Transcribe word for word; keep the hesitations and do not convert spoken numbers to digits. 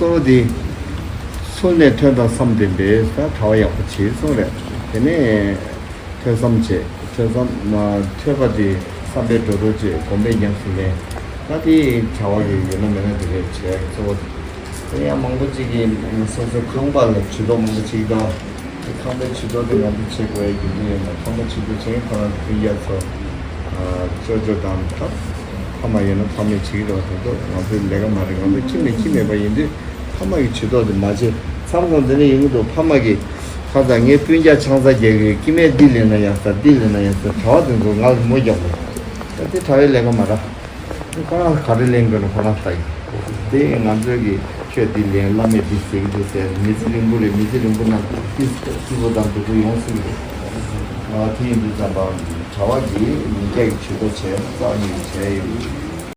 གཙོ་བོ་དེ་སུ་ནས་ཐོན་དང་བསམ་དེ་འབད་ས་གྲྭ་པ་ཡག་པོ་བྱེད་གསུངས་རེད། དེ་ནས་ཐོས་བསམ་བྱེད། ཐོས་བསམ་ཐོས་པ་དེ་བསམ་པའི་སྒྲོ་འདོགས་བཅད། སྒོམ་པས་ཉམས་སུ་ལེན། ད་དེ་གྲྭ་པ་གི་ཡོད་ན་མེད་ན་དེ་རེད་བྱས་གཙོ་བོ་དེ། དེ་ཡང་མང་པོ་ཅིག་གིས་སོ་སོའི་ཁང་པ་ལ་ཇུས་གཏོགས་མང་པོ་བྱེད་ཀྱི་འདུག་དེ་ཁང་པའི་ཇུས་གཏོགས་དེ་ང་ཚོས་བྱེད་དགོས་ཡ་རྒྱུ་མཚན་ཡོད་ན། ཁང་པ་ཇུས་གཏོགས་བྱེད་མཁན་ཁོ་རང་སྤུན་ཀྱག་ཚོ་ཅོ་ཅོ་དང་ད་ཕ་མ་ཡོད་ན་ཕ་མས་བྱེད་ཀྱི་རེད་བ། དེ་ཚོ་ང་ཚོའི་ལས་ཀ་མ་རེད། ང་ཚོ་ཁྱིམ་ནས་ཁྱིམ་མེད་པ་ཡིན་དུས་ཕ་མ་གི་ཇུས་གཏོགས་དེ་མ་བྱེད། མཚམས་མཚམས་དེ་འདྲ་ཡོང་གི་འདུག་ཕ་མ་གིས་ཁ་སང་ངའི་སྤུན་ཀྱག་ཆང་ས་རྒྱག་གི་སྐྱེ་དམན་འདི་ལེན་ན་ཡག་ས་འདི་ལེན་ན་ཡག་ས་གྲྭ་པ་དེ་ཚོ་ང་ལ་མོ་རྒྱག་དགོས། ད་དེ་གྲྭ་པའི་ལས་ཀ་མ་རེད། ཁོ་རང་ག་རེ་ལེན་དགོས་ན་ཁོ་རང་ལྟ་ཡིན། དེ་ང་ཚོའི་གི་ཆོས་འདི་ལེན། བླ་མས་འདི་ཟེར་གི་འདུག་ཟེར། མི་ཚེ་རིང་པོ་རེད། མི་ཚེ་རིང་པོ་ནང་ཏི་ཏི་བོ་དང་འདུག་པོ་ཡོང་སྲིད་གི་རེད། ཨ་དེ་ཡིན་དུས་ཙམ་པ་གྲྭ་པ་གིས་མི་སྐྱ་གི་ཇུས་གཏོགས་བྱས་ན་རྩ་བ་ཉིད་ནས་བྱས་ཡོད།